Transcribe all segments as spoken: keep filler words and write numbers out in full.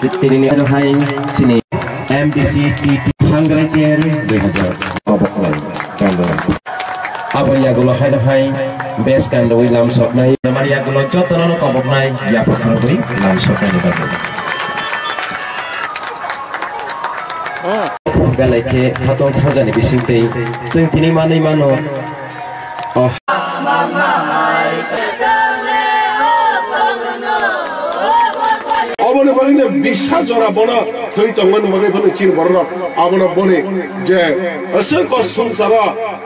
Tini ni ano hai chini M D C T T Hangrai Ter dui hajar kobok nai kandoi. Abo yagulo hai no hai bes kandoi lam sok nai. Namar yagulo joto no kobok nai yapha kharoi lam sok nai ni bagwi. Belai khe khatong khajani bising tei chwng tini manwi mano. Oh. Oboni bagwi no bisa jora bono thwi tongmani bagwi phano chini bororok abono boni je aswk o swngcharo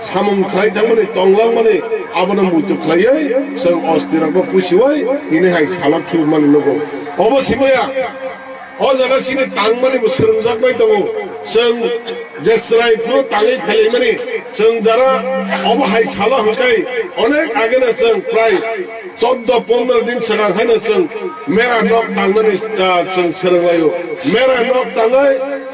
samung khlai thangmani tonglangmani abono muitu khlaiwi chwng ostirokno pusiwi tini hai salok thwimani nugo. Obo simiya. O jaga chini tangmani bo swrwngjaknai tongo. Chwng je chwrai phuru tangwi phelaimani, chwng jara obo hai salo hwnkhe onek ageno chwng prai choddo pondro din swkang haino chwng mera nok tangnani, ah, chwng swrwnglaio. Mera nok tangwi,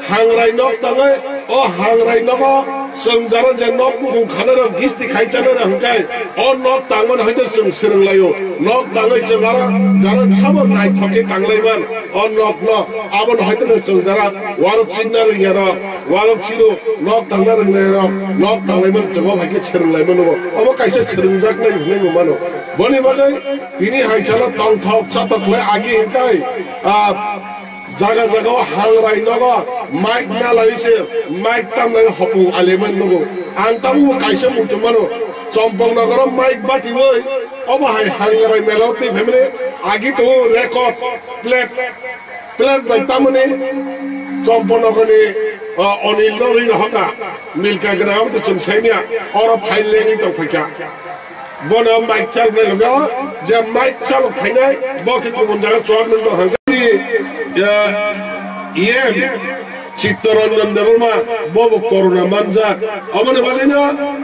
hangrai nok tangwi, o hangrai nogo chwng jara je nok bukhung khanai rok gisti khai chanai rok hwnkhe o nok tangmani haino chwng swrwnglaio. Nok tangwi chwng aro jara sabo naithok khe tanglaiman. O nokno, abono haitano chwng jara warok chirna rwngya rok, warok chiro nok tangna rwngnai rok, nok tanglaimani chwng o hai khe swrwnglaimano bo. Obo kaisa swrwngjaknai hinwi bo mano. Boni bagwi tini hai salo tongthok chatok khlai agi hinkai, ah, jaga jaga o hangrai nogo mic nalai se, mic tamlai hopung aliman nogo. Ang tabuk bo kaisa muitu mano, Chompong nogoro mic batiwi obo hai hangrai mela o twi phaimani agi tongo record plate. Plate bai tamoni Chomponogoni, o, Onil no rwi rohoka, Milka Gra, abo to chwng saimya, oro phai lengwi tong phaikha. Bono mic chal bai logo, je mic chal phainai, bo khe kubun jaga chwk nang tong hangkha. Ni, eh, E M, Chittaranjan Debbarma, bo bo corona manjak. Aboni bagwino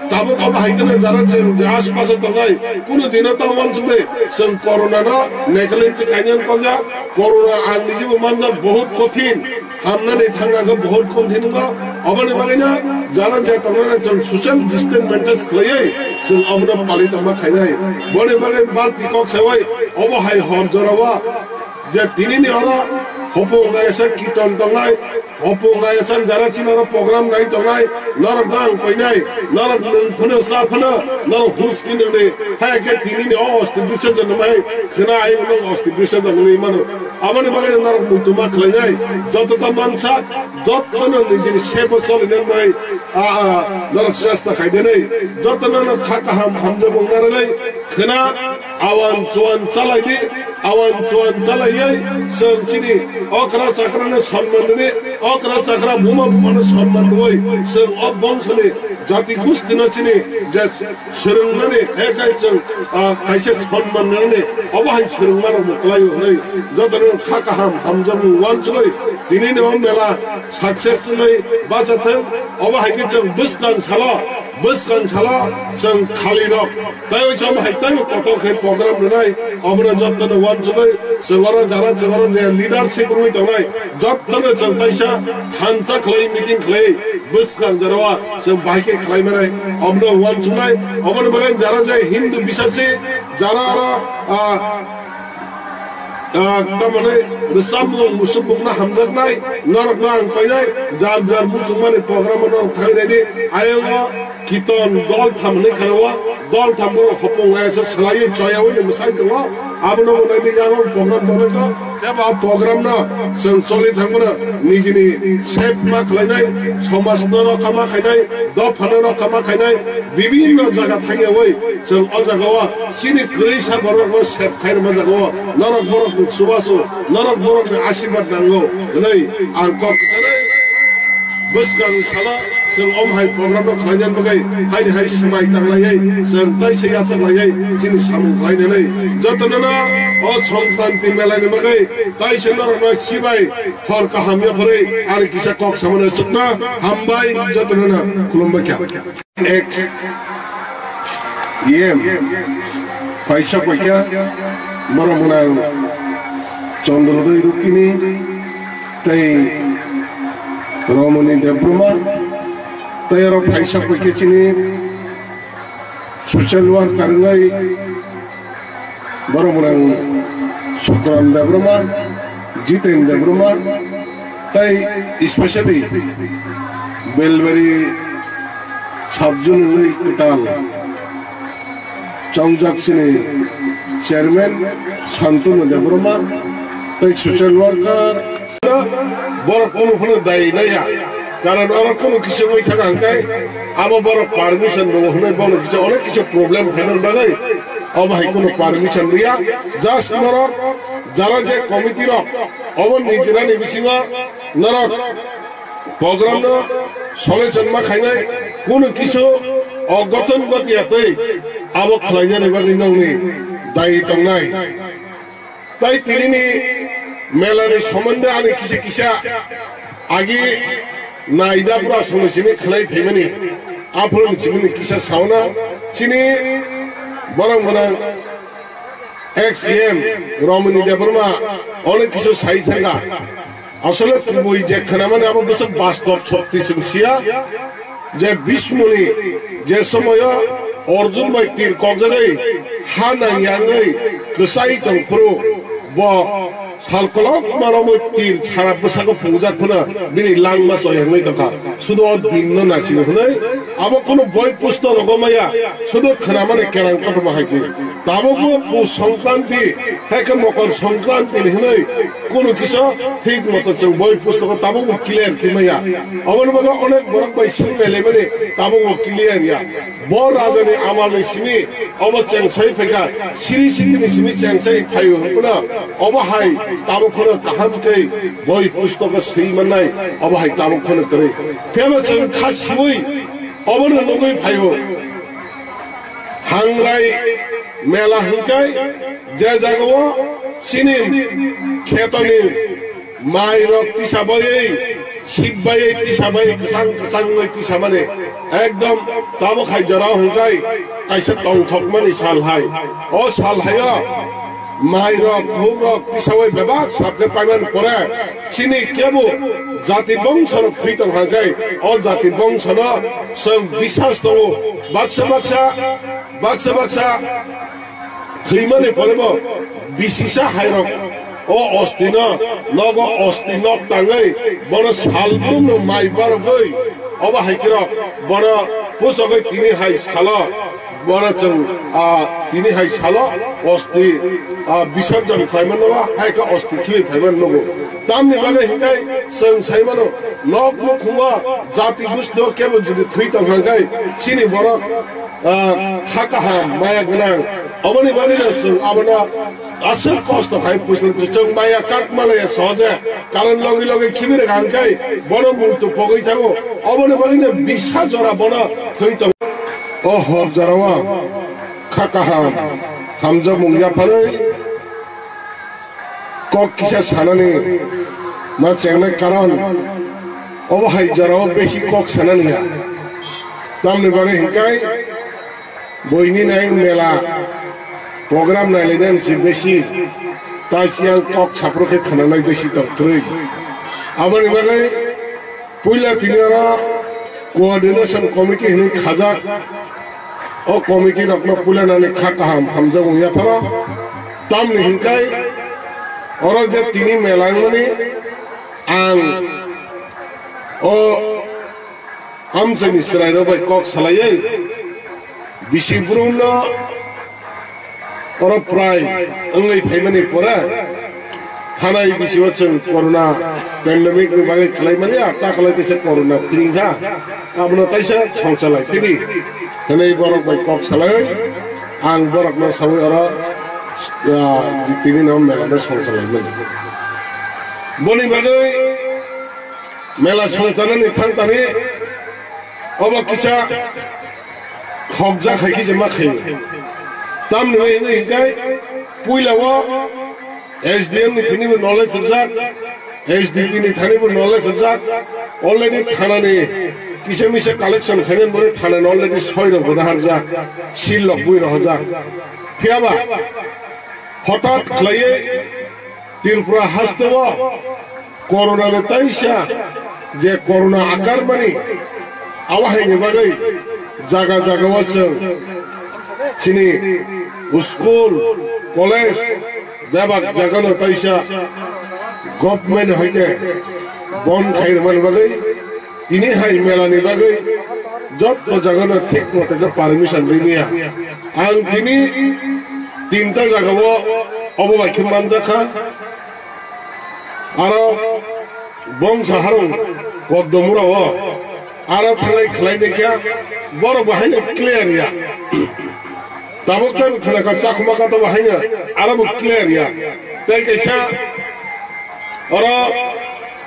tabuk abo hai kheno jara chwng je aspaso tongnai, kunu dino ta uansuknai, chwng corona no neglect se khaina wngkha. Corona ang niji bo manjak, bahut kothin. Hamnani thangna khe bahut kothin wngkha. Aboni bagwino jara je tongnai chwng social distance maintain khlaiwi chwng abono pali tongma khainai. Boni bagwi balti kok saiwi obo hai hor jorao je tinini oro hopung kaisa kiton tongnai, hopung kaisa jara chini oro program nai tongnai, norok no ang koinai, norok nwng phano cha phano, norok hus ki nwngnai, hai khe tinini o osti bisarjon nai khwna ai nwng osti bisarjon nai mano. Aboni bagwi norok muitu ma khlainai, joto ta mansa, joto no nijini sebo solinai bai, a, a, norok chesta khai denai, joto no kha kaham hamjak wng narwgwi khwna, awan chuan chalai di, awan chuan chalaiwi chwng chini okra chakra no sonman rwdi, okra chakra buma buma no sonman rwui chwng o bongso ni jati gusti no chini je swrwngmani hai khe chwng, ah, kaisa sonman rwni obo hai swrwngma rok bo kwlai o hwnwi joto no kha kaham hamjakmung uansugwi tini ni o mela success wngwi bacha thwng obo hai khe chwng bwskang salo bwskang salo chwng khali rok. Tai o cham hai tang kotor khe program rwnai, obono joto no uansugwi chwng oro jara chwng oro je leadership wngwi tongnai, joto no chwng taisa thansa khlai meeting khlai bwskang jara o chwng bahai khe khlai mani obono uansuknai, obono bagwi jara je Hindu bisasi jara oro, ah, Ah, tamoni rwchapmung, musukmungno hamjaknai, norokno ang koinai, jar jar muchungmani program-o norok thangwi naidi. Ayang o kiton dol tham hwnwi kheno, dol tham borok hopung laisa swlaiwi choyawi ni mwsai tongo. Abono bo naidi, yang o program tongo, eba program-no chwng choli thangmano nijini sep ma khlainai, somajno rokha ma khainai, dophano rokha ma khainai, bibinno jaga thangyawi chwng o jaga-o Chini kwrwi sa borokno sep khai rwma jago, norok borokni chubachu, norok borokni asirwad nango hwnwi ang kok kwchanai. Bwskang salo chwng om hai program no khlaina bagwi haini hai swmai tanglaiwi chwng taisa yachak laiwi chini samung khlainani jotono no o Songkranti mela ni bagwi taisa norokno chibai hor kaham yapharwi ani kisa kok samano chukno hambai jotono no khulumbai kha. Ex E M paisa paikha, borok mwnang Chandrodoi Rupini tei Romoni Debbarma tei oro paisa paikha chini social worker wngwi borok mwnang Sukran Debbarma. Jiten Debbarma, tai especially Belbari subzone ni kwtal chongjak chini chairman Santanu Debbarma, tai social worker, borok kunu phano dai naiya, karon oro kunu kisa wngwi thaka hwnkhe abo borok permission rwo hwnwi bono kisa onek kisa problem phaimani bagwi obo hai kunu permission liya, just norok jara je committee rok obo nijrani bisingo norok program no solution ma khainai kunu kisu ogoton gotiya tei abo khlainani bagwi nongni dai tongnai. Tai tinini mela ni somonde ani kisa kisa agi naida pura songni simi khlai phaimani aphuru ni simi kisa sauna chini borok mwnang Ex E M Romini Debbarma onek kisu sai thanga. Asole kubui je khnamani abo bwswk bastob sokti chwng sia je Bhismoni je somoyo Arjun bai tir kokjagwi ha nang yangwi kwchai tong phuru bo sal kolok maromwi tir sara bwsako pungjak phano bini langma choyangwi tongkha. Sudo o din no nachini hwnwi abo kunu boi pusto rogo maya, sudo khnamani kerang kothoma hai se. Tabukbo Pus Songkranti, hai khe Mokor Songkranti ni hwnwi kunu kisa thik moto chwng boi pustoko tabukbo clear khe maya. Aboni bagwi onek borok bai swng nai laimani tabukbo clear ya. Bo raja ni amal ni simi obo chengsai phaikha, siri siti ni simi chengsai phaio hwnphano obo hai tabuk phano kaham khe boi pustoko swi mannai, obo hai tabuk phano kwrwi. Phiyaba chwng kha siwi obono nugwi phaio. Hangrai mela hwnkhe je jagao chini khetoni mai rok tisa baiwi, sip baiwi tisa baiwi, kwchang kwchang wngwi tisa mani ekdom tabuk hai jorao hwnkhe kaisa tongthokmani sal hai. O sal haio mai rok, khuk rok tisawi bebak sap khe paimani pore chini kebo jati bongso rok thwi tong hangkhe o jati bongso no chwng bisas tongo. Baksa baksa, baksa baksa thwimani pore bo bisisa hai rok o osti no nogo osti nok tangwi bono salbrum no mai barogwi obo hai khe rok bono pusogwi tini hai salo Bono chwng, ah, tini hai salo osti, ah, bisorjon khlaimani nugo, hai khe osti khibi phaimani nugo. Tamni bagwi hinkhe chwng saimano, nok nukhungo jati gusto kebo jodi thwi tong hangkhe chini borok, ah, kha kaham, maya gwnang. Oboni bagwino chwng abono aswk kosto khai puisle chwng maya kak malaya sohoje, karon logi logi khibi rwkha hangkhe bono muitu pogwi thango. Oboni bagwino bisa jora bono thwi tong. O hor jorao kha kaham, hamjakmung yapharwi kok kisa sanani ma chengnai, karon obo hai jorao besi kok sanani ya. Tamni bagwi hinkai buini nai mela program nailainai se besi, tai siang kok saphuru khe khwnanai besi tongthrwi. Aboni bagwi Puila tini oro coordination committee hinwi khajak. O committee rokno puila nani kha kaham hamjakmung yapharo. Tamni hinkai oro je tini mela wngmani ang o amchaini chwrairok bai kok salaiwi bisi brumno oro prai wngwi phaimani pore thanai bisingo chwng corona pandemic ni bagwi khlaimani, a ta khlai teisa corona phiring kha, abono teisa songchalai phidi hwnwi borok bai kok salai ang borokno sawi oro, ah, tini no mela no songchalaimani. Boni bagwi mela songchanani thang tani obo kisa khokjak hai kisa ma khaio. Tamni hwnwi hwnwi hinkhe puila o S D M ni thinibo knowledge rwjak, S D P ni thanibo knowledge rwjak, already thanani kisa misa collection khainani bagwi thanani already soi rok bo naharjak, seal rok bui rohorjak. Phiyaba hothat khlaiwi Tripura hasteo corona ni taisa je corona akar mani, abo haini bagwi jaga jaga o chwng chini school, college, bebak jaga no taisa Government hoite bon khairokmani bagwi tini hai melani bagwi jotto jagano thik mote khe permission rimaya. Ang tini tinta jagao obo bai khe manjakha. Aro Bongsa Harung Poddomura o aro thanglai khlai naikha, borok bo haino clear ya. Tabuk tei khwlakha chakhuma kata bo haino aro bo clear ya. Tei kaisa oro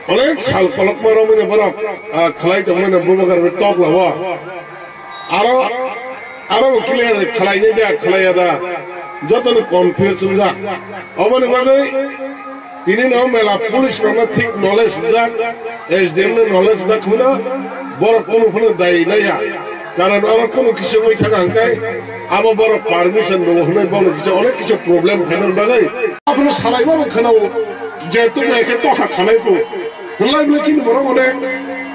onek sal kolokma romwi borok, ah, khlai tongmani bubagra tok labo. Aro, aro bo clear khlai nai da, khlai ya da. Joto ni confuse wngjak. Oboni bagwi tini no mela police rok no thik knowledge wngjak, S D M no knowledge wngjak hwna, borok kunu phano dai nai ya. Karon oro kunu kisa wngwi thaka hwnkhe abo borok permission rwo hwnwi bono kisa onek kisa problem khaimani bagwi. Aphuru salai bo khwnao je tu khe tokha khanai phu. Hwnlai bwle chini borok onek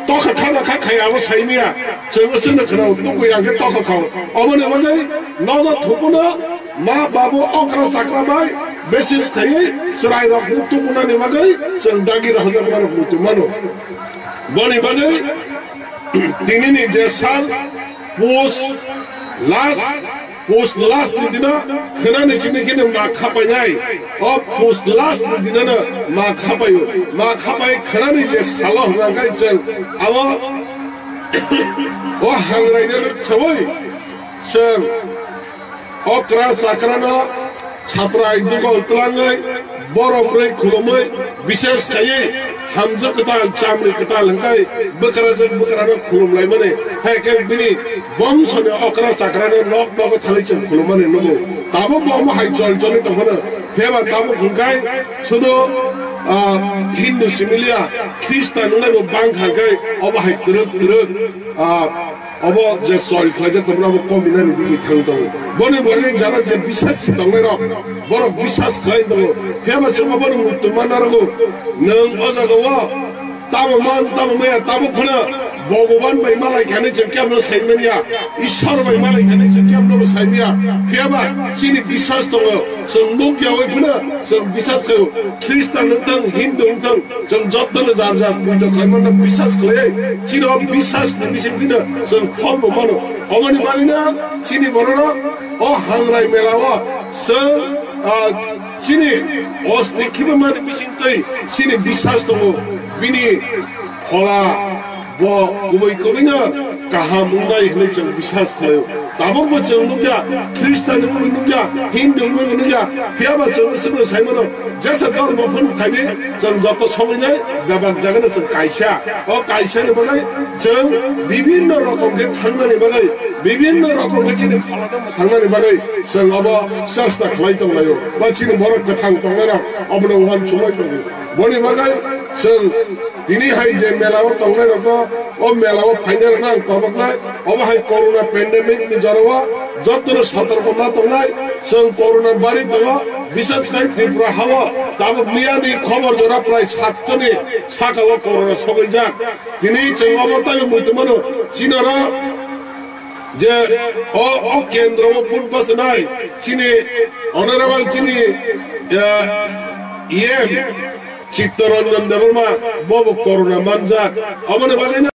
tokha khana kha khai abo saimiya. Chwngno chwngno khwnao tukui ang khe tokha khao. Oboni bagwi nogo thupuno ma babu okra chakra bai besis khaiwi chwrai rokno tupunani bagwi chwng dagi rok hajar borok muitu mano. Boni bagwi tinini je sal pus last Post last ni dino khwnani simi kheno ma khapainai. O post last ni dino no ma khapaio. Ma khapai khwnani je salo hwnka khe chwng abo o hangrai no chawi chwng okra chakra no chaprai dugol twlangwi Borok rwi khulumwi, bises khaiwi hamjwk kwtal, chamri kwtal hwnkhe bwkrajwk bwkrano khulumlaimani, hai khe bini bongso ni okra chakra no nok nogo thangwi chwng khulummani nukgo. Tabuk bo omo hai chol choli tongphano, phiyaba tabuk hwnkhe sudu, ah, Hindu simi liya, Khristan wnglaibo bangkha khe obo hai twrwk twrwk, ah, Obo je chol khlaijak tongo, abo kominani digwi thang tongo. Boni bagwi jara je bisas si tongnai rok, borok bisas khlai tongo. Phiyaba se obo nwng muitu manna rwgo. Nwng o jaga o tamo man, tamo maya, tamo phano Bhogoban bai malai kha hinwi chwng kebo no sai manya, Ishwar bai malai kha hinwi chwng kebo no sai manya. Phiyaba chini bisas tongo, chwng nuk yaui phano chwng bisas khlaio. Khristan wng thang, Hindu wng thang, Chwng jotono jar jar puja khlai mano, bisas khlai, chini o bisas ni bising dino chwng phol bo mano. Oboni bagwino chini bororok o hangrai mela o chwng, ah, chini osti khiba mani bising twi chini bisas tongo, bini phola bo kubui kubui no kaham wngnai hwnwi chwng bisas khlaio. Tabukbo chwng nukya, Khristan wngwi nukya, Hindu wngwi nukya, phiyaba chwng swkang sai mano, jesa dhormo phano thaidi, chwng joto sogwi nai, bebak jagano chwng kaisa. O kaisa ni bagwi chwng bibinno rokom khe thangnani bagwi, bibinno rokom khe chini pholano thangnani bagwi chwng obo chesta khlai tonglaio, ba chini borok kwthang tongnairok obono uansugwi tongo. Boni bagwi chwng tini hai je mela o tongnai rokno, o mela o phainai rokno ang koboknai, obo hai corona pandemic ni jora o jotono sotorko ma tongnai, chwng corona bari tongo, bisas khai Tripura ha o tabuk miya ni khobor jora prai satto ni saka o corona sogwi jak. Tini chwng obo taibo muitu mano, chini oro je o, o kendro o vote bachanai chini honorable chini, eh, E M Chittaranjan Debbarma bobo corona manjak. Oboni bagwi